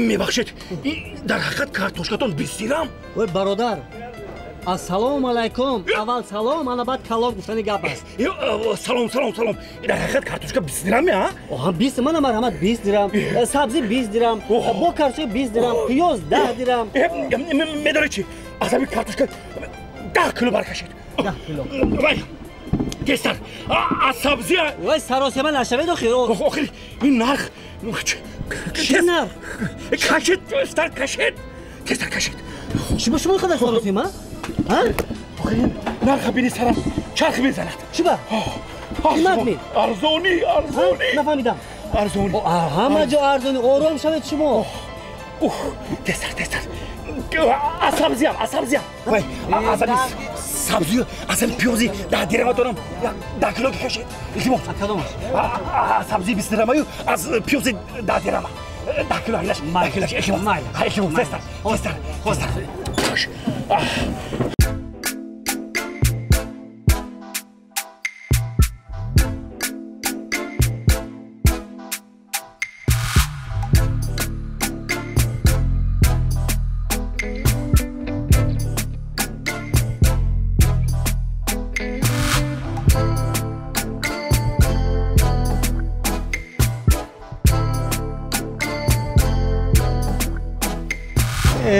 Мебахшед, дар ҳақиқат картошкатон 20 дирам? Ой, бародар, ассалому алайкум. Аввал салом, ана баъд калом гуфтани гап аст. Салом, салом, салом. Дар ҳақиқат картошка 20 дирам, а? Оҳа, 20, мана марҳамат, 20 дирам. Сабзӣ 20 дирам, бо картошка 20 дирам, пиёз 10 дирам. Медонед чӣ? Аз ҳамин картошка 10 кило баркашед. 10 кило. Вай, тезтар. Аз сабзӣ. Вай, саросема нашавед охир. Охир, ин нарх чӣ нарх? Кашед, тезтар кашед. Тезтар кашед. Шумо шумо қадар саросема? Охир, нарха бини сарам чарх мезанад. Чӣ ба? Қимат ми? Арзонӣ, арзонӣ. Нафаҳмидам. Арзонӣ. Ҳама ҷо арзонӣ. Ором шавед шумо. Ух, тезтар, тезтар. Аз сабзиам, аз сабзиам. Вай, аз ҳамин сабзию, аз ҳамин пиёзи 10 дирама дорам. 10 кило кашед. Илтимос. Кадомаш? Аз сабзии 20 дирамаю, аз пиёзи 10 дирама. 10 кило айлаш, 10 килош. Илтимос. Илтимос, тезтар, тезтар, тезтар.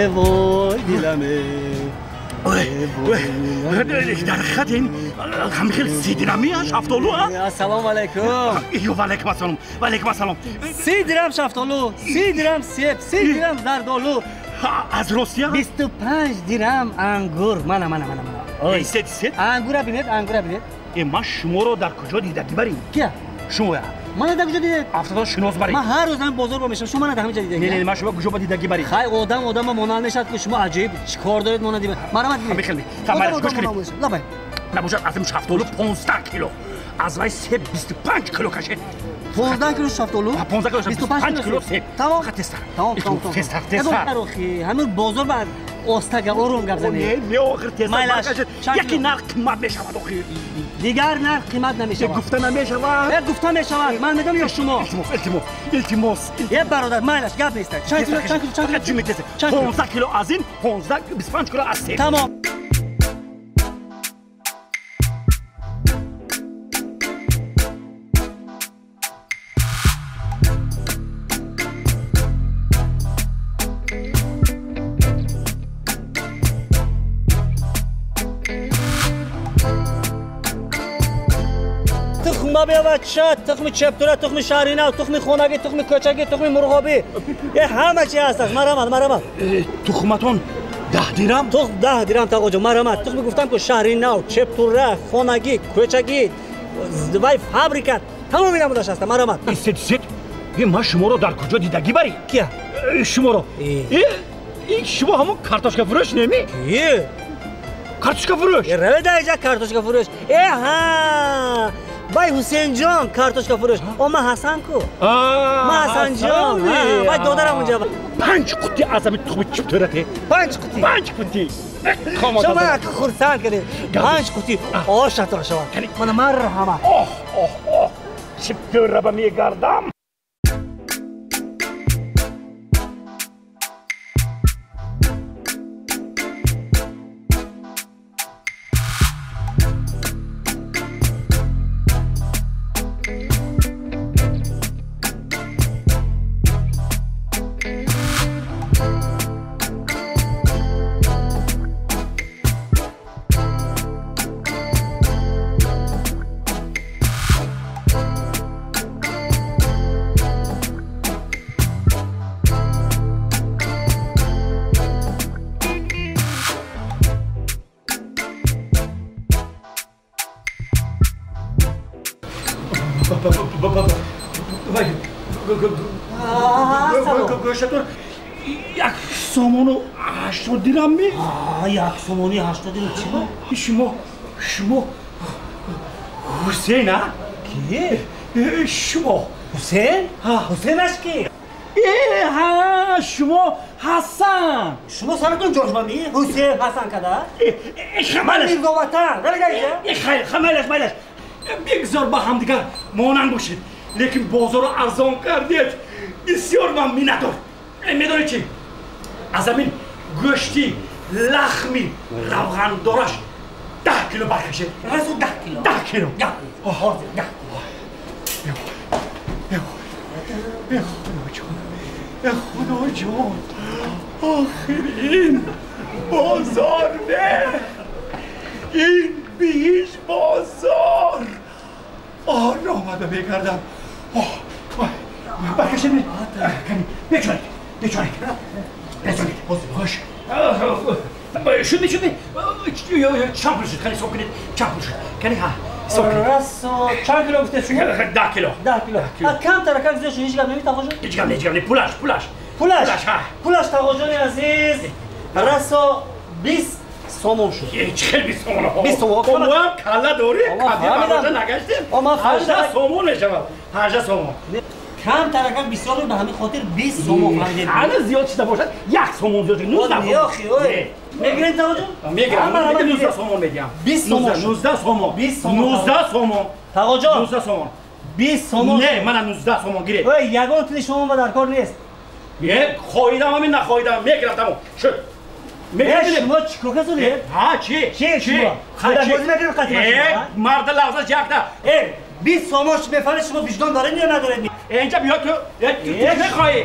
Вой диламе. Дар ҳақиқат ин ҳамин хел 30 дирами шафтолу? Ассалому алайкум. Ё ваалайкум ассалом, ваалайкум ассалом. 30 дирам шафтолу, 30 дирам себ, 30 дирам зардолу. Аз Россия? 25 дирам ангур. Мана, мана, мана, мана. Истед, истед. Ангура бинед, ангура бинед. Ман шуморо дар куҷо дидагӣ барем? Кия? Шумоя. Мана дар куҷо дидед? Автодон шинос барем. Ман ҳар рӯз ҳамин бозор бо мешавам. Шумо мана дар ҳамин ҷо дидед? Не, не, ман шумо куҷо ба дидагӣ барем? Хай, одам одама монанд мешавад, ки шумо аҷоиб чӣ кор доред монанди ман. Марҳамат бинед. Ҳамин хел. Тамом, гӯш кунед. Лабай. Набошад аз ин шафтолу 15 кило. Аз вай себ 25 кило кашед. 15 кило шафтолу? 15 кило, 25 кило себ. Тамом. Тезтар. Тамом, тамом, тамом. Тезтар, тезтар. Ҳамин бозор ба остага ором гап занед. Не, не, охир тезтар кашед. Яке нарх қимат мешавад охир. Дигар нарх қимат намешавад. Гуфта намешавад. Гуфта мешавад. Ман медонам ё шумо? Илтимос, илтимос, илтимос. Е бародар, майлаш гап нест. Чанд кило, чанд кило, чанд кило? Фақат ҷумӣ тезтар. 15 кило аз ин, 15, 25 кило аз себ. Тамом. Бача, тухми чептура, тухми шаҳринав, тухми хонагӣ, тухми кӯчагӣ, тухми мурғобӣ. Ҳама чи ҳаст. Марҳамат, марҳамат. Тухматон 10 дирам? Тухм 10 дирам тағоҷо, марҳамат. Тухми гуфтам ку шаҳринав, чептура, хонагӣ, кӯчагӣ, вай фабрика, тамоми намудаш ҳаст. Марҳамат. Истед, истед. Ман шуморо дар куҷо дидагӣ барӣ? Кия? Шуморо. Шумо ҳамон картошкафурӯш неми? Ки? Картошкафурӯш. Равед айҷа картошкафурӯш. Ҳа! Вай Ҳусейнҷон картошкафурӯш. О, ман Ҳасан ку. Ман Ҳасанҷон. Вай додарам унҷа. 5 қутти аз ҳамин тухми чиптура те. 5 қутти. 5 қутти. Шумо ман хурсанд кардед. 5 қутти ошатон шавад. Мана марҳамат. Оҳ, оҳ, оҳ. Чиптура ба мегардам. Як сомону 80 дирам ми? Як сомони 80 дирам чӣ ба? Шумо, шумо Ҳусейн, а? Ки? Шумо. Ҳусейн? Ҳусейнаш ки? Ҳа, шумо Ҳасан. Шумо саратон ҷошмами? Ҳусейн Ҳасан када? Хамайлаш. Мирзоватан. Равед айҷа. Хайр, хамайлаш, майлаш. Бигзор ба ҳамдигар монанд бошед. Лекин бозорро арзон кардед. Бисёр ман миннатдор. Медонӣ чӣ? Аз ҳамин гӯшти лахми равғандораш 10 кило баркашед. Расо 10 кило. 10 кило. Ҳозир 10 кило. Худо ҷон, охир ин бозор не, ин биҳиш бозор. Номада мекардам. Баркашед, бечонед, бечонед, бечонед. Хош шуди, шуди. Чанд пул шуд? Кани ҳисоб кунед, чанд пул шуд? Кани ҳа, ҳисоб кунед. Расо чанд кило гуфтед шумо? 10 кило. 10 кило. Камтар кам зиёд шуд, ҳеҷ гап намед, Тағоҷон? Ҳеҷ гап не, ҳеҷ гап не. Пулаш, пулаш. Пулаш? Пулаш, Тағоҷони азиз, расо 20 сомон шуд. Чӣ хел 20 сомон? 20 сомон. Моам калла дорӣ? Кадӣ нагаштем. 18 сомон мешавад. 18 сомон. Камтар кам бисёр ба ҳамин хотир 20 сомон фаҳмидед. Ҳанӯз зиёд шуда бошад, 1 сомон зиёд шуд. 19 сомон. Мегиред, Тағоҷон? Мегирам. 19 сомон медиҳам. 20 сомон. 19 сомон. 20 сомон. 19 сомон. Тағоҷон. 19 сомон. 20 сомон. Не, мана 19 сомон гиред. Ой, ягон пули шумо ба дар кор нест. Е, хоҳидам ҳамин, нахоҳидам, мегирам, тамом. Шуд. Шумо чӣ кор кардед? Ҳа, чӣ? Чӣ? Чӣ? Бозӣ мекунед қатъи? Марда лаҳзаш якта. 20 сомон мефаҳмед, шумо виҷдон доред ё надоред? Инҷа биё ту. Ту мехоҳӣ?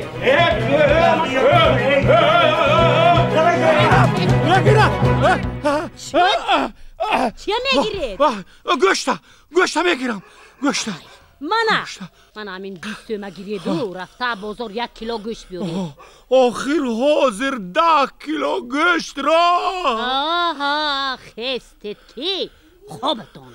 Чия мегиред? Гӯшта, гӯшта мегирам. Гӯшта. Мана, мана ҳамин 20 сӯма гиреду рафта бозор 1 кило гӯшт биёред. Охир ҳозир 10 кило гӯштро. Аҳа, хестед ки хобатон.